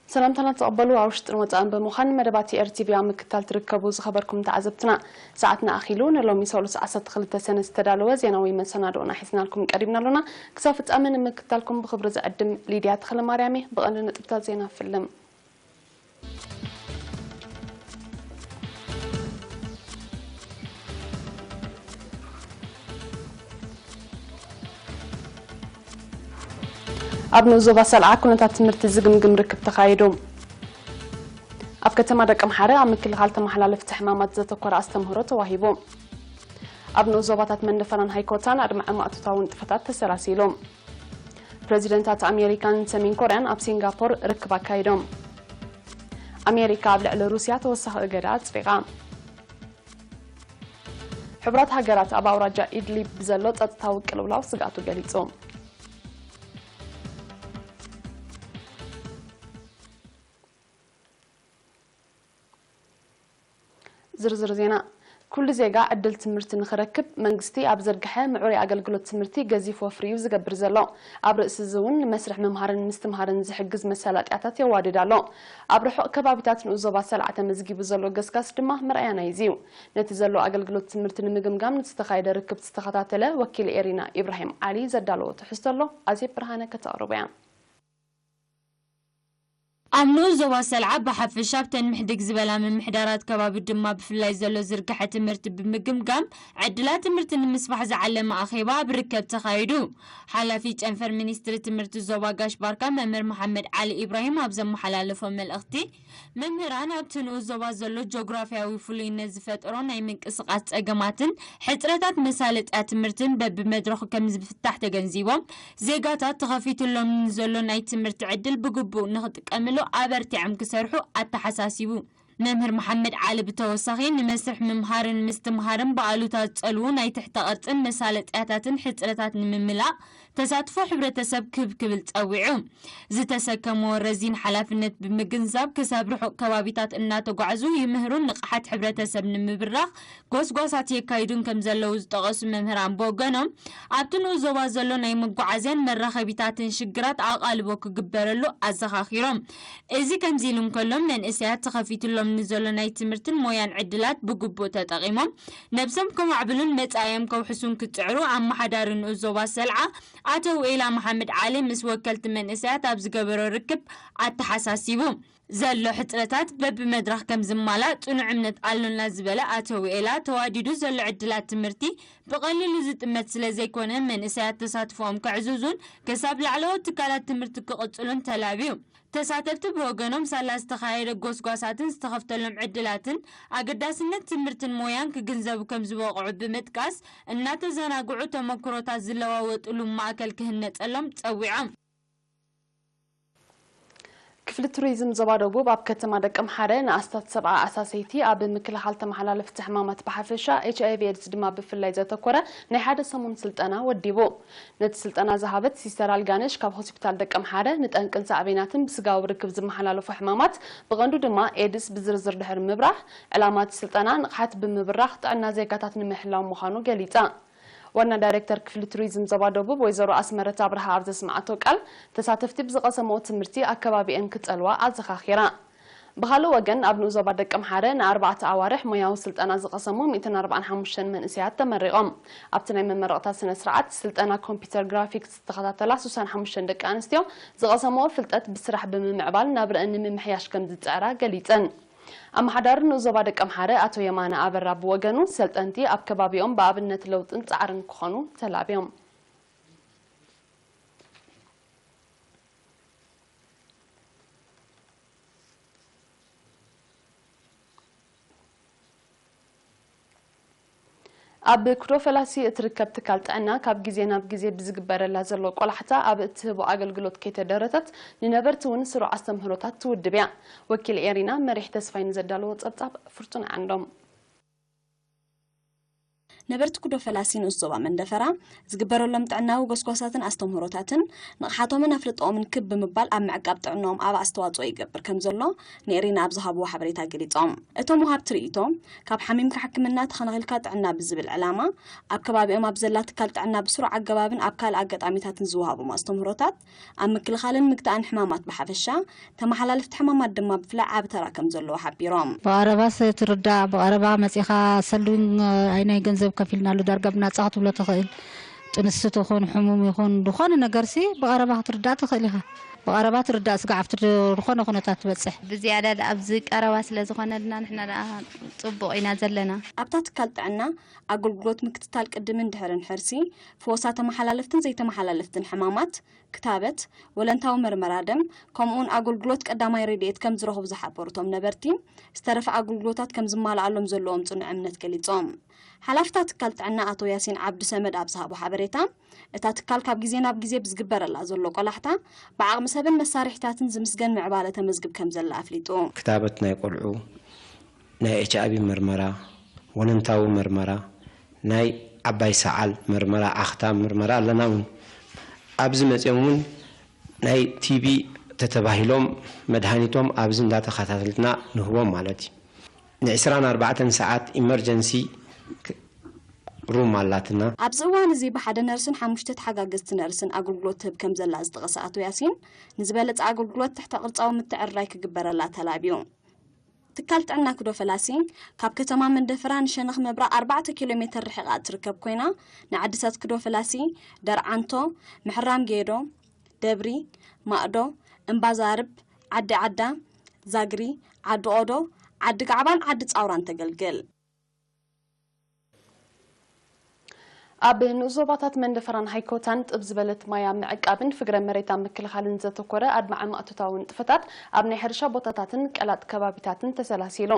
ሰላምታና ተቐበሉ። ኣብ ውሽጥን ወጻእን ብምዃን መደባት ኤር ቲ ቪ ኣብ ምክታል ትርከቡ ዝኸበርኩም ተዓዘብትና፣ ሰዓትና ኣኺሉ። ንሎሚ ሰሉስ ዓሰርተ ክልተ ሰነ ዝተዳለወ ዜናዊ መሰናድኦና ሒዝናልኩም ቀሪብና ኣሎና። ክሳብ ፍጻመ ንምክታልኩም ብኽብሪ ዝዕድም ሊድያ ተኽለማርያም እየ። ብቐንዲ ነጥብታት ዜና ፍልም። ኣብ ንኡስ ዞባ ሰልዓ ኩነታት ትምህርቲ ዝግምግም ርክብ ተኻይዱ። ኣብ ከተማ ደቀምሓረ ኣብ ምክልኻል ተመሓላለፍቲ ሕማማት ዘተኮረ ኣስተምህሮ ተዋሂቡ። ኣብ ንኡስ ዞባታት መንደፈራን ሃይኮታን ኣድማዒ ማእቶታዊ ንጥፈታት ተሰላሲሉ። ፕረዚደንታት ኣሜሪካን ሰሜን ኮርያን ኣብ ሲንጋፖር ርክብ ኣካይዶም። ኣሜሪካ ኣብ ልዕሊ ሩስያ ተወሳኺ እገዳ ኣጽዲቓ። ሕቡራት ሃገራት ኣብ ኣውራጃ ኢድሊብ ብዘሎ ጸጥታዊ ቅልውላው ስግኣቱ ገሊጹ። ዝርዝር ዜና። ኩሉ ዜጋ ዕድል ትምህርቲ ንኽረክብ መንግስቲ ኣብ ዘርግሐ ምዕሩይ ኣገልግሎት ትምህርቲ ገዚፍ ወፍሪ እዩ ዝገብር ዘሎ። ኣብ ርእሲ እዚ እውን ንመስርሕ ምምሃርን ምስትምሃርን ዝሕግዝ መሳለጥያታት የዋድድ ኣሎ። ኣብ ርሑቕ ከባቢታት ንኡስ ዞባ ሰልዓ ተመዝጊቡ ዘሎ ገስጋስ ድማ መርኣያ ናይዚ እዩ። ነቲ ዘሎ ኣገልግሎት ትምህርቲ ንምግምጋም ንዝተኻየደ ርክብ ዝተኸታተለ ወኪል ኤሪና ኢብራሂም ዓሊ ዘዳለዎ ትሕዝቶ ኣሎ። ኣዜብ ብርሃነ ከተቕርቦ እያ። ኣብ ንኡስ ዞባ ሰልዓ ብሓፈሻ ኣብተን ምሕድግ ዝበላ ምምሕዳራት ከባቢ ድማ ብፍላይ ዘሎ ዝርግሐ ትምህርቲ ብምግምጋም ዕድላት ትምህርቲ ንምስፋሕ ዝዓለመ ኣኼባ ኣብ ርከብ ተኻይዱ። ሓላፊ ጨንፈር ሚኒስትሪ ትምህርቲ ዞባ ጋሽ ባርካ መምህር መሓመድ ዓሊ ኢብራሂም ኣብ ዘመሓላለፎ መልእኽቲ፣ መምህራን ኣብቲ ንኡስ ዞባ ዘሎ ጂኦግራፍያዊ ፍሉይነት ዝፈጠሮ ናይ ምንቅስቓስ ጸገማትን ሕጽረታት መሳለጥያ ትምህርትን በብመድረኹ ከም ዝፍታሕ ተገንዚቦም፣ ዜጋታት ተኸፊትሎም ንዘሎ ናይ ትምህርቲ ዕድል ብግቡእ ንኽጥቀምሉ ኣበርቲዖም ክሰርሑ ኣተሓሳሲቡ። መምህር መሓመድ ዓሊ ብተወሳኺ ንመስርሕ ምምሃርን ምስትምሃርን ብኣሉታ ዝጸልዉ ናይ ትሕተ ቅርጽን መሳለጥያታትን ሕጽረታት ንምምላእ ተሳትፎ ሕብረተሰብ ክብ ክብል ጸዊዑ። ዝተሰከምዎ ረዚን ሓላፍነት ብምግንዛብ ክሳብ ርሑቕ ከባቢታት እናተጓዕዙ ይምህሩን ንቕሓት ሕብረተሰብ ንምብራኽ ጎስጓሳት የካይዱን ከም ዘለዉ ዝጠቐሱ መምህራን ብወገኖም፣ ኣብቲ ንኡስ ዞባ ዘሎ ናይ መጓዓዝያን መራኸቢታትን ሽግራት ኣቓልቦ ክግበረሉ ኣዘኻኺሮም። እዚ ከምዚ ኢሉ እንከሎ፣ መንእሰያት ተኸፊትሎም ንዘሎ ናይ ትምህርትን ሞያን ዕድላት ብግቡእ ተጠቒሞም ነብሶም ከማዕብሉን መጻኢኦም ከውሕሱን ክጽዕሩ ኣመሓዳሪ ንኡስ ዞባ ሰልዓ ኣቶ ውኤላ መሓመድ ዓሊ ምስ ወከልቲ መንእሰያት ኣብ ዝገበሮ ርክብ ኣተሓሳሲቡ። ዘሎ ሕጽረታት በብመድረኽ ከም ዝማላእ ጽኑዕ እምነት ኣሎና ዝበለ ኣቶ ውኤላ፣ ተዋዲዱ ዘሎ ዕድላት ትምህርቲ ብቐሊሉ ዝጥመት ስለ ዘይኮነ፣ መንእሰያት ተሳትፎኦም ከዕዝዙን ክሳብ ላዕለዎት ትካላት ትምህርቲ ክቕጽሉን ተላብዩ። ተሳተፍቲ ብወገኖም፣ ሳላ ዝተኻየደ ጎስጓሳትን ዝተኸፍተሎም ዕድላትን ኣገዳስነት ትምህርትን ሞያን ክግንዘቡ ከም ዝበቕዑ ብምጥቃስ፣ እናተዘናግዑ ተመክሮታት ዝለዋወጥሉ ማእከል ክህነጸሎም ጸዊዖም። ክፍሊ ቱሪዝም ዞባ ደቡብ ኣብ ከተማ ደቀምሓረ ንኣስታት ሰብዓ ኣሳሰይቲ ኣብ ምክልኻል ተመሓላለፍቲ ሕማማት ብሓፈሻ፣ ኤች ኣይ ቪ ኤድስ ድማ ብፍላይ ዘተኮረ ናይ ሓደ ሰሙን ስልጠና ወዲቡ። ነቲ ስልጠና ዝሃበት ሲስተር ኣልጋነሽ፣ ካብ ሆስፒታል ደቀምሓረ ንጠንቅን ሳዕቤናትን ብስጋዊ ርክብ ዝመሓላለፉ ሕማማት፣ ብቐንዱ ድማ ኤድስ ብዝርዝር ድሕሪ ምብራህ፣ ዕላማ እቲ ስልጠና ንቕሓት ብምብራኽ ጥዕና ዜጋታት ንምሕላው ምዃኑ ገሊጻ። ዋና ዳይሬክተር ክፍሊ ቱሪዝም ዞባ ደቡብ ወይዘሮ ኣስመረት ኣብርሃ ኣብ ዘስምዓቶ ቃል፣ ተሳተፍቲ ብዝቐሰምኦ ትምህርቲ ኣከባቢአን ክጸልዋ ኣዘኻኺራ። ብኻልእ ወገን፣ ኣብ ንኡስ ዞባ ደቀምሓረ ንኣርባዕተ ኣዋርሕ ሞያዊ ስልጠና ዝቐሰሙ ሚእትን ኣርባዓን ሓሙሽተን መንእሰያት ተመሪቖም። ኣብቲ ናይ መመረቕታ ስነ ስርዓት፣ ስልጠና ኮምፒውተር ግራፊክስ ዝተኸታተላ ስሳን ሓሙሽተን ደቂ ኣንስትዮ ዝቐሰምኦ ፍልጠት ብስራሕ ብምምዕባል ናብረአን ንምምሕያሽ ከም ዝጽዕራ ገሊጸን። ኣመሓዳሪ ንኡስ ዞባ ደቀምሓረ ኣቶ የማነ ኣበራ ብወገኑ፣ ሰልጠንቲ ኣብ ከባቢኦም ብኣብነት ለውጥን ጻዕርን ክኾኑ ተላብዮም። ኣብ ኩዶ ፈላሲ እትርከብ ትካል ጥዕና፣ ካብ ግዜ ናብ ግዜ ብዝግበረላ ዘሎ ቆላሕታ ኣብ እትህቦ ኣገልግሎት ከይተደረተት፣ ንነበርቲ እውን ስሩዕ ኣስተምህሮታት ትውድብ እያ። ወኪል ኤሪና መሪሕ ተስፋይ ንዘዳለዎ ጸብጻብ ፍርቱና ዓንዶም። ነበርቲ ኩዶ ፈላሲ ንኡስ ዞባ መንደፈራ ዝግበረሎም ጥዕናዊ ጎስጓሳትን ኣስተምህሮታትን ንቕሓቶምን ኣፍልጦኦምን ክብ ብምባል ኣብ ምዕቃብ ጥዕናኦም ዓቢ ኣስተዋጽኦ ይገብር ከም ዘሎ ንኤሪና ኣብ ዝሃብዎ ሓበሬታ ገሊጾም። እቶም ወሃብቲ ርእይቶ፣ ካብ ሓሚምካ ሕክምና ተኸናኺልካ ጥዕና ብዝብል ዕላማ ኣብ ከባቢኦም ኣብ ዘላ ትካል ጥዕና ብስሩዕ ኣገባብን ኣብ ካልእ ኣጋጣሚታትን ዝወሃቦም ኣስተምህሮታት ኣብ ምክልኻልን ምግታእን ሕማማት ብሓፈሻ፣ ተመሓላለፍቲ ሕማማት ድማ ብፍላይ ዓቢ ተራ ከም ዘለዎ ሓቢሮም። ብቐረባስ ትርዳእ፣ ብቐረባ መጺኻ ሰሉን ኣይናይ ገንዘብ ከፊልናሉ ዳርጋ ብናጻ ክትብሎ ትኽእል። ጥንሲ ትኹን ሕሙም ይኹን ዝኾነ ነገርሲ ብቐረባ ክትርዳእ ትኽእል ኢኻ። ብቐረባ ትርዳእ ስጋዕ ኣብቲ ዝኾነ ኩነታት ትበጽሕ። ብዝያዳ ደኣ ኣብዚ ቀረባ ስለ ዝኾነልና ንሕና ደኣ ጽቡቕ ኢና ዘለና። ኣብታ ትካል ጥዕና ኣገልግሎት ምክትታል ቅድምን ድሕርን ሕርሲ፣ ፈወሳ ተመሓላለፍትን ዘይተመሓላለፍትን ሕማማት፣ ክታበት፣ ወለንታዊ መርመራ ደም፣ ከምኡውን ኣገልግሎት ቀዳማይ ረድኤት ከም ዝረኽቡ ዝሓበሩ እቶም ነበርቲ፣ ዝተረፈ ኣገልግሎታት ከም ዝማልኣሎም ዘለዎም ጽኑዕ እምነት ገሊጾም። ሓላፊ እታ ትካል ጥዕና ኣቶ ያሲን ዓብዱ ሰመድ ኣብ ዝሃቦ ሓበሬታ፣ እታ ትካል ካብ ግዜ ናብ ግዜ ብዝግበረላ ዘሎ ቆላሕታ፣ ብዓቕሚ ሰብን መሳርሒታትን ዝምስገን ምዕባለ ተመዝግብ ከም ዘላ ኣፍሊጡ። ክታበት ናይ ቆልዑ፣ ናይ ኤች ኣይ ቪ መርመራ፣ ወለንታዊ መርመራ፣ ናይ ዓባይ ሰዓል መርመራ፣ ኣኽታም መርመራ ኣለና እውን። ኣብዚ መጺኦም እውን ናይ ቲ ቢ ተተባሂሎም መድሃኒቶም ኣብዚ እንዳተኸታተልና ንህቦም ማለት እዩ። ን ዕስራን ኣርባዕተን ሰዓት ኢመርጀንሲ ክ-፣ ሩም ኣላትና። ኣብዚ እዋን እዚ ብሓደ ነርስን ሓሙሽተ ተሓጋገዝቲ ነርስን ኣገልግሎት ትህብ ከም ዘላ ዝጠቐሰ ኣቶ ያሲን፣ ንዝበለጸ ኣገልግሎት ትሕተ ቅርጻዊ ምትዕርራይ ክግበረላ ተላብዩ። ትካል ጥዕና ክዶ ፈላሲ ካብ ከተማ መንደፈራ ንሸነኽ ምብራቕ ኣርባዕተ ኪሎ ሜተር ርሒቓ እትርከብ ኮይና፣ ንዓድታት ክዶ ፈላሲ፣ ደርዓንቶ፣ ምሕራም ጌዶ፣ ደብሪ፣ ማእዶ፣ እምባዛርብ፣ ዓዲ ዓዳ፣ ዛግሪ፣ ዓዲ ኦዶ፣ ዓዲ ጋዕባን ዓዲ ጻውራን ተገልግል። ኣብ ንኡስ ዞባታት መንደፈራን ሃይኮታን ጥብ ዝበለት ማይ ኣብ ምዕቃብን ፍግረ መሬት ኣብ ምክልኻልን ዘተኮረ ኣድማዒ ማእቶታዊ ንጥፈታት ኣብ ናይ ሕርሻ ቦታታትን ቀላጥ ከባቢታትን ተሰላሲሉ።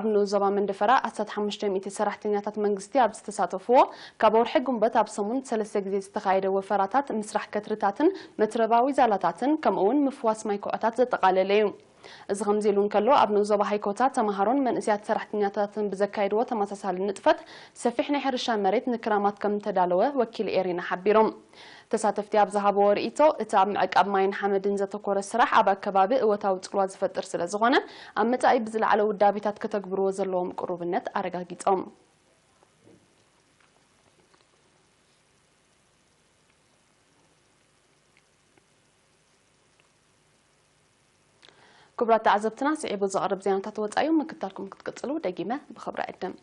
ኣብ ንኡስ ዞባ መንደፈራ ኣስታት ሓሙሽተ ሚእቲ ሰራሕተኛታት መንግስቲ ኣብ ዝተሳተፍዎ፣ ካብ ወርሒ ጉንበት ኣብ ሰሙን ሰለስተ ግዜ ዝተኻየደ ወፈራታት ምስራሕ ከትርታትን መትረባዊ ዛላታትን ከምኡውን ምፍዋስ ማይ ኩዖታት ዘጠቓለለ እዩ። እዚ ከምዚ ኢሉ እንከሎ፣ ኣብ ንኡስ ዞባ ሃይኮታ ተመሃሮን መንእሰያት ሰራሕተኛታትን ብዘካየድዎ ተመሳሳሊ ንጥፈት፣ ሰፊሕ ናይ ሕርሻ መሬት ንክራማት ከም እተዳለወ ወኪል ኤሪና ሓቢሮም። ተሳተፍቲ ኣብ ዝሃብዎ ርእይቶ፣ እቲ ኣብ ምዕቃብ ማይን ሓመድን ዘተኮረ ስራሕ ኣብ ኣከባቢ እወታዊ ጽልዋ ዝፈጥር ስለ ዝኾነ፣ ኣብ መጻኢ ብዝለዓለ ውዳቤታት ከተግብርዎ ዘለዎም ቅሩብነት ኣረጋጊጾም። ክቡራት ተዓዘብትና፣ ስዒቡ ዝቐርብ ዜናታት ወጻኢ እዩ። ምክትታልኩም ክትቅጽሉ ደጊመ ብኽብሪ እዕድም።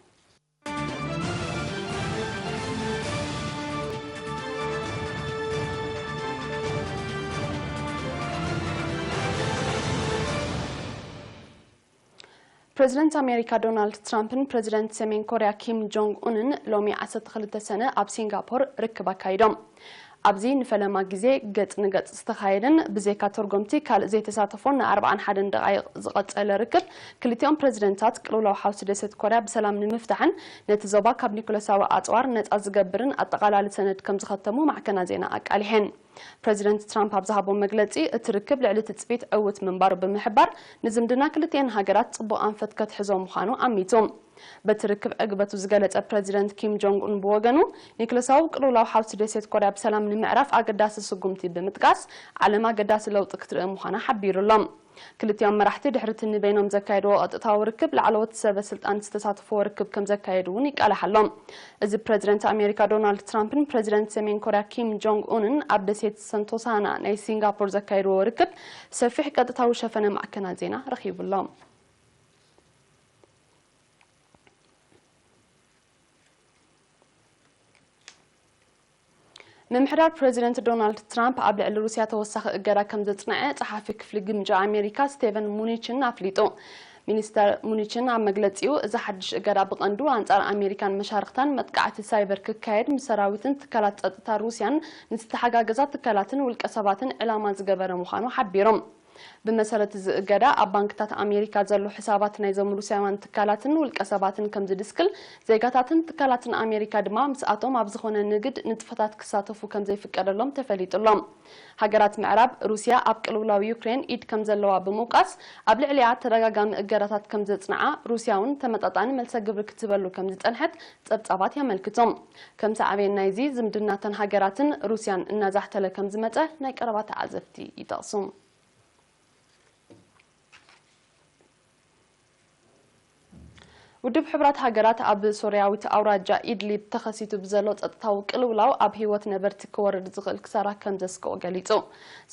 ፕረዚደንት ኣሜሪካ ዶናልድ ትራምፕን ፕረዚደንት ሰሜን ኮርያ ኪም ጆንግ ኡንን ሎሚ ዓሰርተ ክልተ ሰነ ኣብ ሲንጋፖር ርክብ ኣካይዶም። ኣብዚ ንፈለማ ግዜ ገጽ ንገጽ ዝተኻየደን ብዘይካ ተርጎምቲ ካልእ ዘይተሳተፎን ንኣርብዓን ሓደን ደቓይቕ ዝቐጸለ ርክብ፣ ክልቲኦም ፕረዚደንታት ቅልውላው ሓውሲ ደሴት ኮርያ ብሰላም ንምፍታሕን ነቲ ዞባ ካብ ኒኩለሳዊ ኣጽዋር ነጻ ዝገብርን ኣጠቓላሊ ሰነድ ከም ዝኸተሙ ማዕከናት ዜና ኣቃሊሐን። ፕረዚደንት ትራምፕ ኣብ ዝሃቦ መግለጺ፣ እቲ ርክብ ልዕሊ ትጽቢት ዕዉት ምንባሩ ብምሕባር፣ ንዝምድና ክልቲኤን ሃገራት ጽቡቕ ኣንፈት ከትሕዞ ምዃኑ ኣሚቱ። በቲ ርክብ ዕግበቱ ዝገለጸ ፕረዚደንት ኪም ጆንግ ኡን ብወገኑ፣ ኒክለሳዊ ቅልውላው ሓውሲ ደሴት ኮርያ ብሰላም ንምዕራፍ ኣገዳሲ ስጉምቲ ብምጥቃስ፣ ዓለም ኣገዳሲ ለውጢ ክትርኢ ምዃና ሓቢሩ ኣሎ። ክልቲኦም መራሕቲ ድሕሪ እቲ ንበይኖም ዘካየድዎ ቀጥታዊ ርክብ፣ ላዕለዎት ሰበ ስልጣን ዝተሳተፍዎ ርክብ ከም ዘካየዱ እውን ይቃላሕ ኣሎ። እዚ ፕረዚደንት ኣሜሪካ ዶናልድ ትራምፕን ፕረዚደንት ሰሜን ኮርያ ኪም ጆንግ ኡንን ኣብ ደሴት ሰንቶሳና ናይ ሲንጋፖር ዘካየድዎ ርክብ፣ ሰፊሕ ቀጥታዊ ሸፈነ ማዕከናት ዜና ረኺቡ ኣሎ። ምምሕዳር ፕረዚደንት ዶናልድ ትራምፕ ኣብ ልዕሊ ሩስያ ተወሳኺ እገዳ ከም ዘጽንዐ ጸሓፊ ክፍሊ ግምጃ ኣሜሪካ ስቴቨን ሙኒችን ኣፍሊጡ። ሚኒስተር ሙኒችን ኣብ መግለጺኡ፣ እዚ ሓድሽ እገዳ ብቐንዱ ኣንጻር ኣሜሪካን መሻርኽታን መጥቃዕቲ ሳይበር ክካየድ፣ ምስ ሰራዊትን ትካላት ጸጥታ ሩስያን ንዝተሓጋገዛ ትካላትን ውልቀ ሰባትን ዕላማ ዝገበረ ምዃኑ ሓቢሮም። ብመሰረት እዚ እገዳ፣ ኣብ ባንክታት ኣሜሪካ ዘሎ ሕሳባት ናይዞም ሩስያውያን ትካላትን ውልቀ ሰባትን ከም ዝድስክል፣ ዜጋታትን ትካላትን ኣሜሪካ ድማ ምስኣቶም ኣብ ዝኾነ ንግድ ንጥፈታት ክሳተፉ ከም ዘይፍቀደሎም ተፈሊጡ ኣሎ። ሃገራት ምዕራብ፣ ሩስያ ኣብ ቅልውላው ዩክሬን ኢድ ከም ዘለዋ ብምውቃስ፣ ኣብ ልዕሊኣ ተደጋጋሚ እገዳታት ከም ዘጽንዓ፣ ሩስያ እውን ተመጣጣኒ መልሰ ግብሪ ክትህበሉ ከም ዝጸንሐት ጸብጻባት የመልክቱ። ከም ሳዕቤን ናይዚ፣ ዝምድናተን ሃገራትን ሩስያን እናዛሕተለ ከም ዝመጸ ናይ ቀረባ ተዓዘብቲ ይጠቕሱ። ውድብ ሕቡራት ሃገራት ኣብ ሶርያዊት ኣውራጃ ኢድሊብ ተኸሲቱ ብዘሎ ጸጥታዊ ቅልውላው ኣብ ህይወት ነበርቲ ክወርድ ዝኽእል ክሳራ ከም ዘስግኦ ገሊጹ።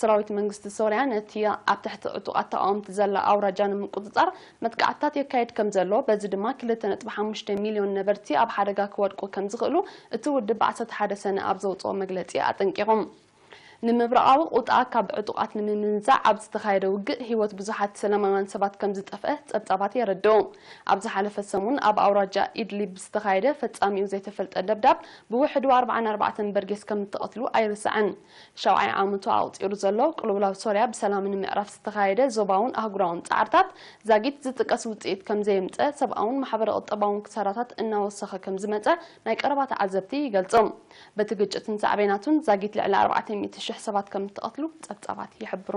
ሰራዊት መንግስቲ ሶርያ ነቲ ኣብ ትሕቲ ዕጡቓት ተቓወምቲ ዘላ ኣውራጃ ንምቁጽጻር መጥቃዕትታት የካየድ ከም ዘሎ፣ በዚ ድማ ክልተ ነጥቢ ሓሙሽተ ሚልዮን ነበርቲ ኣብ ሓደጋ ክወድቁ ከም ዝኽእሉ እቲ ውድብ ብ ዓሰርተ ሓደ ሰነ ኣብ ዘውጽኦ መግለጺ ኣጠንቂቑ። ንምብራቓዊ ቁጥዓ ካብ ዕጡቓት ንምምንዛዕ ኣብ ዝተኻየደ ውግእ ህይወት ብዙሓት ሰላማውያን ሰባት ከም ዝጠፍአ ጸብጻባት የረድኡ። ኣብ ዝሓለፈ ሰሙን ኣብ ኣውራጃ ኢድሊብ ዝተኻየደ ፈጻሚኡ ዘይተፈልጠ ደብዳብ ብውሕዱ ኣርባዓን ኣርባዕተን በርጌስ ከም እተቐትሉ ኣይርሳዕን። ሻውዓይ ዓመቱ ኣቑጺሩ ዘሎ ቅልውላው ሶርያ ብሰላም ንምዕራፍ ዝተኻየደ ዞባውን ኣህጉራውን ጻዕርታት ዛጊት ዝጥቀስ ውጽኢት ከም ዘየምጸ ሰብኣውን ማሕበረ ቁጠባውን ክሳራታት እናወሰኸ ከም ዝመጸ ናይ ቀረባ ተዓዘብቲ ይገልጹ። በቲ ግጭትን ሳዕቤናቱን ዛጊት ልዕሊ ኣርባዕተ ሚእቲ ሽሕ ሰባት ከም እተቐትሉ ጸብጻባት ይሕብሩ።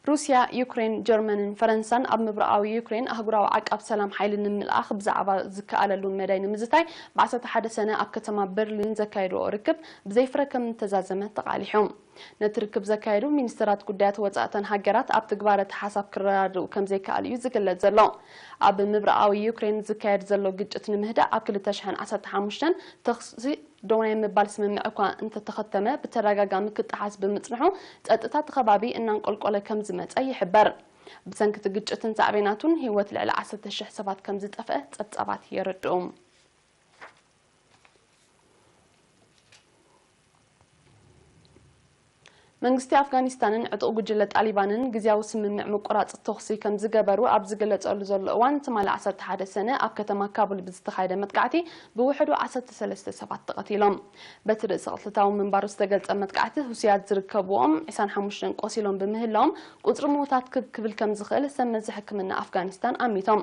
ሩስያ፣ ዩክሬን፣ ጀርመንን ፈረንሳን ኣብ ምብራቓዊ ዩክሬን ኣህጉራዊ ዓቃብ ሰላም ሓይሊ ንምልኣኽ ብዛዕባ ዝከኣለሉ መዳይ ንምዝታይ ብ ዓሰርተ ሓደ ሰነ ኣብ ከተማ በርሊን ዘካየድዎ ርክብ ብዘይፍረ ከም እተዛዘመ ተቓሊሑ። ነቲ ርክብ ዘካየዱ ሚኒስትራት ጉዳያት ወጻእተን ሃገራት ኣብ ትግባረ እቲ ሓሳብ ክረዳድኡ ከም ዘይከኣሉ እዩ ዝግለጽ ዘሎ። ኣብ ምብራቓዊ ዩክሬን ዝካየድ ዘሎ ግጭት ንምህዳእ ኣብ ክልተ ሽሕን ዓሰርተ ሓሙሽተን ተኹሲ ደው ናይ ምባል ስምምዕ እኳ እንተተኸተመ፣ ብተደጋጋሚ ክጠሓስ ብምጽንሑ፣ ጸጥታ እቲ ከባቢ እናንቆልቆለ ከም ዝመጸ ይሕበር። ብሰንኪ እቲ ግጭትን ሳዕቤናቱን ህይወት ልዕሊ ዓሰርተ ሽሕ ሰባት ከም ዝጠፍአ ጸብጻባት የረድኡ። መንግስቲ ኣፍጋኒስታንን ዕጡቕ ጉጅለ ጣሊባንን ግዝያዊ ስምምዕ ምቁራጽ ተኹሲ ከም ዝገበሩ ኣብ ዝግለጸሉ ዘሎ እዋን፣ ትማሊ ዓሰርተ ሓደ ሰነ ኣብ ከተማ ካቡል ብዝተኻየደ መጥቃዕቲ ብውሕዱ ዓሰርተ ሰለስተ ሰባት ተቐቲሎም። በቲ ርእሰ ቅትለታዊ ምንባሩ ዝተገልጸ መጥቃዕቲ፣ ሁሲያት ዝርከብዎም ዕስራን ሓሙሽተን ቆሲሎም ብምህላዎም፣ ቁጽሪ ምዉታት ክብ ክብል ከም ዝኽእል ሰብ መዚ ሕክምና ኣፍጋኒስታን ኣሚቶም።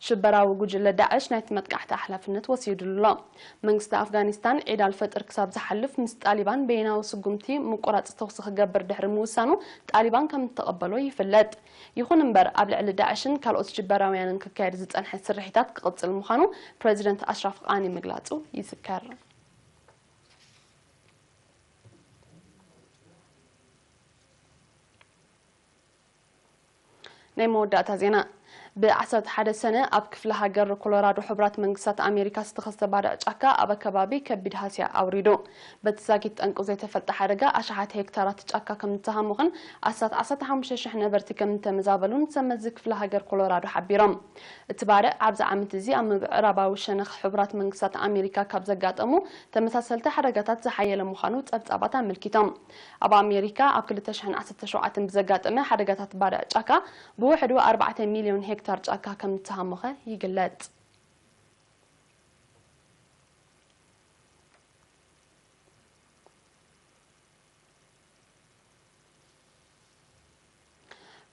ሽበራዊ ጉጅለ ዳዕሽ ናይቲ መጥቃዕቲ ሓላፍነት ወሲዱሉ ኣሎ። መንግስቲ ኣፍጋኒስታን ዒድ ኣልፈጥር ክሳብ ዝሓልፍ ምስ ጣሊባን በይናዊ ስጉምቲ ምቁራጽ ተኹሲ ክገብር ድሕሪ ምውሳኑ፣ ጣሊባን ከም እተቐበሎ ይፍለጥ። ይኹን እምበር፣ ኣብ ልዕሊ ዳዕሽን ካልኦት ሽበራውያንን ክካየድ ዝጸንሐ ስርሒታት ክቕጽል ምዃኑ ፕረዚደንት ኣሽራፍ ቃኒ ምግላጹ ይዝከር። ናይ መወዳእታ ዜና። ብ ዓሰርተ ሓደ ሰነ ኣብ ክፍለ ሃገር ኮሎራዶ ሕቡራት መንግስታት ኣሜሪካ ዝተኸስተ ባርዕ ጫካ ኣብ ኣከባቢ ከቢድ ሃስያ ኣውሪዱ። በቲ ዛጊት ጠንቁ ዘይተፈልጠ ሓደጋ ኣሽሓት ሄክታራት ጫካ ከም ዝተሃሙኽን ኣስታት ዓሰርተ ሓሙሽተ ሽሕ ነበርቲ ከም እተመዛበሉን ሰብ መዚ ክፍለ ሃገር ኮሎራዶ ሓቢሮም። እቲ ባርዕ ኣብዚ ዓመት እዚ ኣብ ምዕራባዊ ሸነኽ ሕቡራት መንግስታት ኣሜሪካ ካብ ዘጋጠሙ ተመሳሰልቲ ሓደጋታት ዝሓየለ ምዃኑ ጸብጻባት ኣመልኪቶም። ኣብ ኣሜሪካ ኣብ ክልተ ሽሕን ዓሰርተ ሸውዓተን ብዘጋጠመ ሓደጋታት ባርዕ ጫካ ብውሕዱ ኣርባዕተ ሚልዮን ሄክታር ጫካ ከም ዝተሃሞኸ ይግለጽ።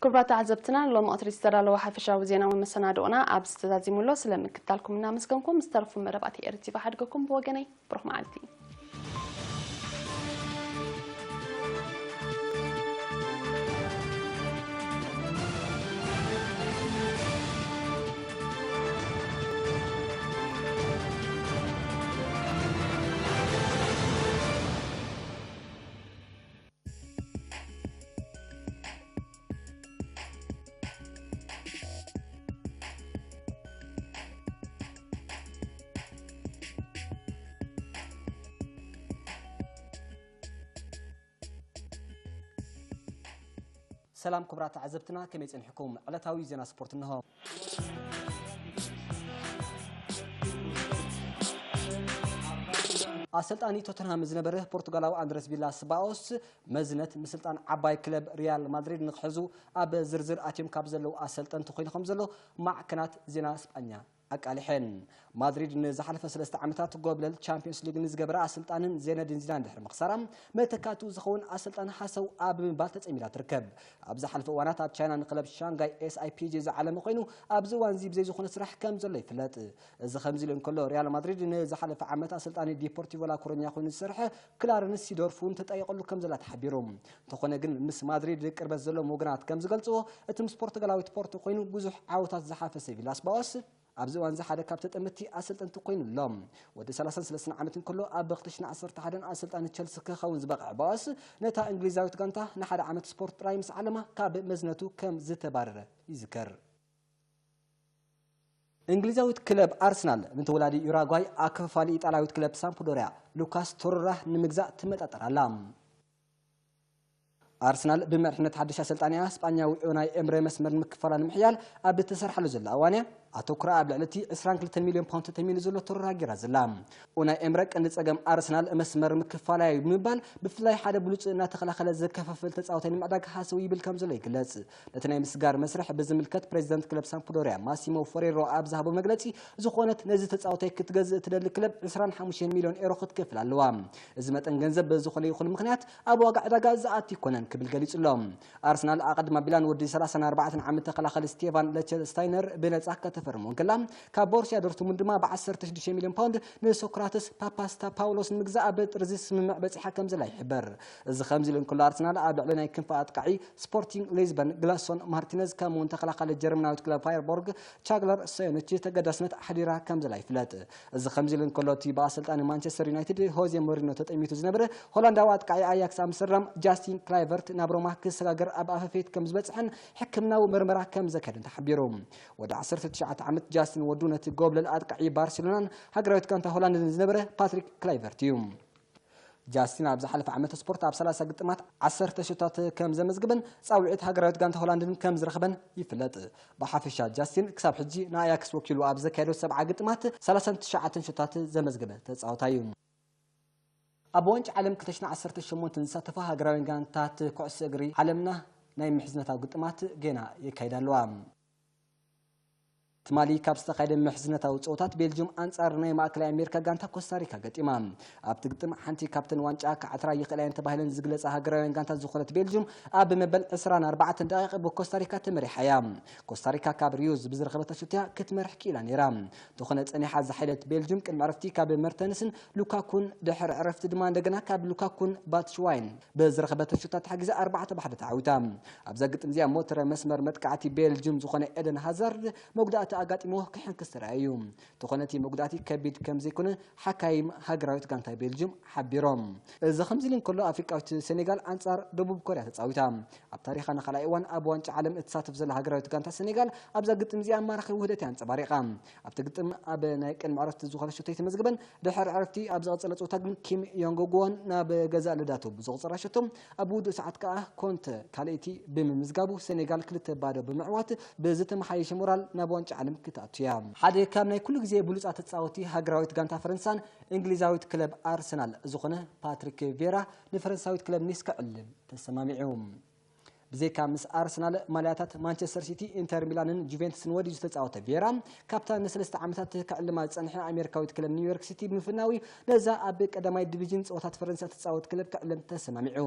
ክቡራት ተዓዘብትና፣ ሎሚ ቀትሪ ዝተዳለወ ሓፈሻዊ ዜናዊ መሰናድኦና ኣብዚ ተዛዚሙ ኣሎ። ስለ ምክታልኩም እናመስገንኩም፣ ዝተረፉ መደባት ኤር ቲ ቪ ሓድገኩም። ብወገነይ ብሩኽ መዓልቲ። ሰላም ክቡራት ተዓዘብትና፣ ከመይ ጸኒሕኩም? ዕለታዊ ዜና ስፖርት እንሆ። ኣሰልጣኒ ቶተንሃም ዝነበረ ፖርቱጋላዊ ኣንድረስ ቪላስ ባኦስ መዝነት ምስልጣን ዓባይ ክለብ ሪያል ማድሪድ ንክሕዙ ኣብ ዝርዝር ኣትዮም ካብ ዘለዉ ኣሰልጠንቲ ኮይኑ ከም ዘሎ ማዕከናት ዜና ስጳኛ ኣቃሊሐን። ማድሪድ ንዝሓለፈ ሰለስተ ዓመታት ጎብለል ቻምፒዮንስ ሊግ ንዝገበረ ኣሰልጣንን ዜነዲን ዚዳን ድሕሪ ምኽሳራ፣ መተካቱ ዝኸውን ኣሰልጣን ሓሰው ኣብ ምባል ተጸሚዳ ትርከብ። ኣብ ዝሓለፈ እዋናት ኣብ ቻይና ንክለብ ሻንጋይ ኤስኣይፒጂ ዝዓለመ ኮይኑ፣ ኣብዚ እዋን እዚ ብዘይ ዝኾነ ስራሕ ከም ዘሎ ይፍለጥ። እዚ ከምዚ ኢሉ እንከሎ፣ ሪያል ማድሪድ ንዝሓለፈ ዓመት ኣሰልጣኒ ዲፖርቲቮ ላኮሮኛ ኮይኑ ዝሰርሐ ክላረንስ ሲዶርፍ እውን ተጣይቐሉ ከም ዘላ ተሓቢሩ። እንተኾነ ግን፣ ምስ ማድሪድ ቅርበት ዘለዎም ወገናት ከም ዝገልጽዎ፣ እቲ ምስ ፖርቱጋላዊት ፖርቶ ኮይኑ ብዙሕ ዓወታት ዝሓፈሰ ቪላስ ባኦስ፣ ኣብዚ እዋን እዚ ሓደ ካብ ተጠምቲ ኣሰልጠንቲ ኮይኑ ኣሎ። ወዲ ሰላሳን ሰለስተን ዓመት እንከሎ፣ ኣብ ክልተ ሽሕን ዓሰርተ ሓደን ኣሰልጣኒ ቸልሲ ክኸውን ዝበቕዐ ባኦስ፣ ነታ እንግሊዛዊት ጋንታ ንሓደ ዓመት ስፖርት ጥራይ ምስ ዓለማ ካብ መዝነቱ ከም ዝተባረረ ይዝከር። እንግሊዛዊት ክለብ ኣርሰናል ንተወላዲ ዩራጓይ ኣከፋፋሊ ኢጣልያዊት ክለብ ሳምፕዶሪያ ሉካስ ቶረራ ንምግዛእ ትመጣጠር ኣላ። ኣርሰናል ብመሪሕነት ሓድሽ ኣሰልጣኒኣ ስጳኛዊ ኡናይ ኤምሬ መስመር ምክፋላ ንምሕያል ኣብ እተሰርሓሉ ዘላ እዋንያ፣ ኣተኩራ ኣብ ልዕሊ እቲ ዕስራን ክልተን ሚልዮን ፓውንድ ተተሚኑ ዘሎ ቶረራ ጌራ ዘላ። ኡናይ ኤምሬ ቀንዲ ጸገም ኣርሰናል መስመር ምክፋላ እዩ ብምባል፣ ብፍላይ ሓደ ብሉጽ እናተኸላኸለ ዘከፋፍል ተጻዋታይ ንምዕዳግ ሃሰው ይብል ከም ዘሎ ይግለጽ። ነቲ ናይ ምስጋር መስርሕ ብዝምልከት ፕሬዚደንት ክለብ ሳምፕዶሪያ ማሲሞ ፎሬሮ ኣብ ዝሃቦ መግለጺ፣ ዝኾነት ነዚ ተጻዋታይ ክትገዝእ እትደሊ ክለብ ዕስራን ሓሙሽተን ሚልዮን ኤሮ ክትከፍል ኣለዋ። እዚ መጠን ገንዘብ ብዝኾነ ይኹን ምኽንያት ኣብ ዋጋ ዕዳጋ ዝኣቱ ኣይኮነን ክብል ገሊጹ ኣሎ። ኣርሰናል ኣቐድም ኣቢላ ንወዲ ሰላሳን ኣርባዕተን ዓመት ተኸላኸሊ ስቴቫን ለቸስታይነር ብነጻ ከተፈርሞ እንከላ፣ ካብ ቦሩስያ ዶርትሙንድ ድማ ብ ዓሰርተ ሽዱሽተ ሚልዮን ፓውንድ ንሶክራተስ ፓፓስታፓውሎስ ንምግዛእ ኣብ ጥርዚ ስምምዕ በጺሓ ከም ዘላ ይሕበር። እዚ ከምዚ ኢሉ እንከሎ፣ ኣርሰናል ኣብ ልዕሊ ናይ ክንፊ ኣጥቃዒ ስፖርቲንግ ሊዝበን ግላሶን ማርቲነዝ፣ ከምኡ እውን ተኸላኻሊ ጀርመናዊት ክለብ ፋየርቦርግ ቻግለር ሰዮንች ተገዳስነት ኣሕዲራ ከም ዘላ ይፍለጥ። እዚ ከምዚ ኢሉ እንከሎ፣ እቲ ብኣሰልጣኒ ማንቸስተር ዩናይትድ ሆዜ ሞሪኖ ተጠሚቱ ዝነበረ ሆላንዳዊ ኣጥቃዒ ኣያክስ ኣምስተርዳም ጃስቲን ክላይቨርት ናብ ሮማ ክሰጋገር ኣብ ኣፈፌት ከም ዝበጽሐን ሕክምናዊ ምርመራ ከም ዘካየደን ተሓቢሩ። ወዲ ዓሰርተ ትሽዓተ ዓመት ጃስቲን ወዱ ነቲ ጎብለል ኣጥቃዒ ባርሴሎናን ሃገራዊት ጋንታ ሆላንድን ዝነበረ ፓትሪክ ክላይቨርት እዩ። ጃስቲን ኣብ ዝሓለፈ ዓመት ስፖርት ኣብ ሰላሳ ግጥማት ዓሰርተ ሸቶታት ከም ዘመዝግበን ጻውዒት ሃገራዊት ጋንታ ሆላንድን ከም ዝረኸበን ይፍለጥ። ብሓፈሻ ጃስቲን ክሳብ ሕጂ ንኣያክስ ወኪሉ ኣብ ዘካየዶ ሰብዓ ግጥማት ሰላሳን ትሽዓተን ሸቶታት ዘመዝገበ ተጻዋታይ እዩ። ኣብ ዋንጫ ዓለም ክልተ ሽሕን ዓሰርተ ሸሞንተን ዝሳተፋ ሃገራውያን ጋንታት ኩዕሶ እግሪ ዓለምና ናይ ምሕዝነታዊ ግጥማት ጌና የካይዳ ኣለዋ። ትማሊ ካብ ዝተኻየደ ምሕዝነታዊ ጸወታት፣ ቤልጅም ኣንጻር ናይ ማእከላይ ኣሜሪካ ጋንታ ኮስታሪካ ገጢማ። ኣብቲ ግጥም፣ ሓንቲ ካብተን ዋንጫ ክዓትራ ይኽእላ እየን ተባሂለን ዝግለጻ ሃገራውያን ጋንታት ዝኾነት ቤልጅም፣ ኣብ መበል ዕስራን ኣርባዕተን ደቂቕ ብኮስታሪካ ተመሪሓ እያ። ኮስታሪካ ካብ ሪዩዝ ብዝረኸበታ ሹት እያ ክትመርሕ ክኢላ ነይራ። እንተኾነ፣ ጸኒሓ ዝሓየለት ቤልጅም ቅድሚ ዕረፍቲ ካብ መርተንስን ሉካኩን፣ ድሕሪ ዕረፍቲ ድማ እንደገና ካብ ሉካኩን ባትሽዋይን ብዝረኸበቶ ሹታት ተሓጊዛ ኣርባዕተ ብ ሓደ ተዓዊታ። ኣብዛ ግጥም እዚኣ፣ ሞተረ መስመር መጥቃዕቲ ቤልጅም ዝኾነ ኤደን ሃዛርድ መጉዳእቲ ኣጋጢሞ ክሕንክስ ተራእዩ እዩ። እንተኾነ፣ እቲ መጉዳእቲ ከቢድ ከም ዘይኮነ ሓካይም ሃገራዊት ጋንታ ቤልጅም ሓቢሮም። እዚ ከምዚ ኢሉ እንከሎ፣ ኣፍሪቃዊት ሴኔጋል ኣንጻር ደቡብ ኮርያ ተጻዊታ። ኣብ ታሪኻ ንኻልኣይ እዋን ኣብ ዋንጫ ዓለም እትሳተፍ ዘላ ሃገራዊት ጋንታ ሴኔጋል፣ ኣብዛ ግጥም እዚኣ ማራኺ ውህደት እያ ኣንጸባሪቓ። ኣብቲ ግጥም፣ ኣብ ናይ ቅድሚ ዕረፍቲ ዝኾነ ሹት ኣይተመዝገበን። ድሕሪ ዕረፍቲ ኣብ ዝቐጸለ ጸወታ ግን፣ ኪም ዮንግ ጎን ናብ ገዛእ ልዳቱ ብዘቑጸራ ሸቶ፣ ኣብ ውዱእ ሰዓት ከኣ ኮንተ ካልኣይቲ ብምምዝጋቡ፣ ሴኔጋል ክልተ ባዶ ብምዕዋት፣ ብዝተመሓየሸ ሞራል ናብ ዋንጫ ዓለም ክትኣቱ እያ። ሓደ ካብ ናይ ኩሉ ግዜ ብሉጻት ተጻወቲ ሃገራዊት ጋንታ ፈረንሳን እንግሊዛዊት ክለብ ኣርሰናል ዝኾነ ፓትሪክ ቬራ፣ ንፈረንሳዊት ክለብ ኒስ ክዕልም ተሰማሚዑ። ብዘይካ ምስ ኣርሰናል፣ ማልያታት ማንቸስተር ሲቲ፣ ኢንተር ሚላንን ጁቬንቱስን ወዲዙ ዝተጻወተ ቪየራ፣ ካብታ ንሰለስተ ዓመታት ክዕልማ ዝጸንሐ ኣሜሪካዊት ክለብ ኒውዮርክ ሲቲ ብምፍናው እዩ ነዛ ኣብ ቀዳማይ ዲቪዥን ጸወታት ፈረንሳ ትጻወት ክለብ ክዕልም ተሰማሚዑ።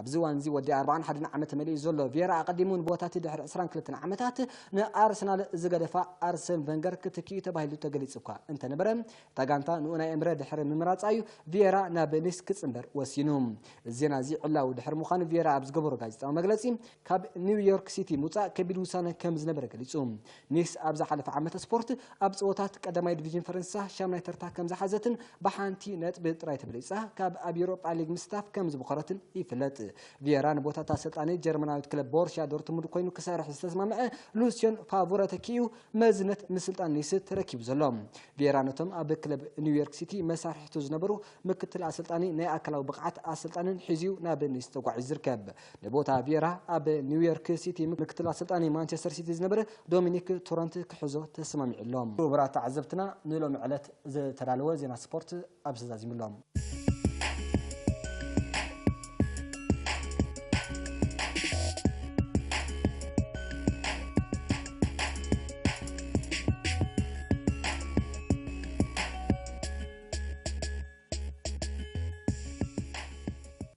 ኣብዚ እዋን እዚ ወዲ ኣርባዓን ሓደን ዓመት መሊኡ ዘሎ ቪየራ፣ ኣቐዲሙ ንቦታ እቲ ድሕሪ ዕስራን ክልተን ዓመታት ንኣርሰናል ዝገደፋ ኣርሰን ቨንገር ክትኪ እዩ ተባሂሉ ተገሊጹ እኳ እንተነበረ፣ እታ ጋንታ ንኡናይ ኤምረ ድሕሪ ምምራጻ እዩ ቪየራ ናብ ኒስ ክጽንበር ወሲኑ። እዚ ዜና እዚ ዕላዊ ድሕሪ ምዃኑ፣ ቪየራ ኣብ ዝገበሮ ጋዜጣዊ መግለጺ፣ ካብ ኒውዮርክ ሲቲ ምውጻእ ከቢድ ውሳነ ከም ዝነበረ ገሊጹ። ኒስ ኣብ ዝሓለፈ ዓመተ ስፖርት ኣብ ጸወታት ቀዳማይ ዲቪዥን ፈረንሳ ሻምናይ ተርታ ከም ዝሓዘትን ብሓንቲ ነጥቢ ጥራይ ተበሊጻ ካብ ኣብ ዩሮጳ ሊግ ምስታፍ ከም ዝቦኸረትን ይፍለጥ። ቪየራ ንቦታ እታ ኣሰልጣኒ ጀርመናዊት ክለብ ቦርሻ ዶርትሙንድ ኮይኑ ክሰርሕ ዝተስማምዐ ሉሲዮን ፋቮረ ተኪኡ መዝነት ምስልጣን ኒስ ተረኪቡ ዘሎ። ቪየራ ነቶም ኣብ ክለብ ኒውዮርክ ሲቲ መሳርሕቱ ዝነበሩ ምክትል ኣሰልጣኒ ናይ ኣካላዊ ብቕዓት ኣሰልጣንን ሒዝዩ ናብ ኒስ ተጓዒዙ ዝርከብ። ንቦታ ቪየራ ኣብ ኒውዮርክ ሲቲ ምክትል ኣሰልጣኒ ማንቸስተር ሲቲ ዝነበረ ዶሚኒክ ቶረንት ክሕዞ ተሰማሚዑ ኣሎ። ክቡራት ተዓዘብትና፣ ንሎሚ ዕለት ዝተዳለወ ዜና ስፖርት ኣብዚ ዛዚሙ ኣሎ።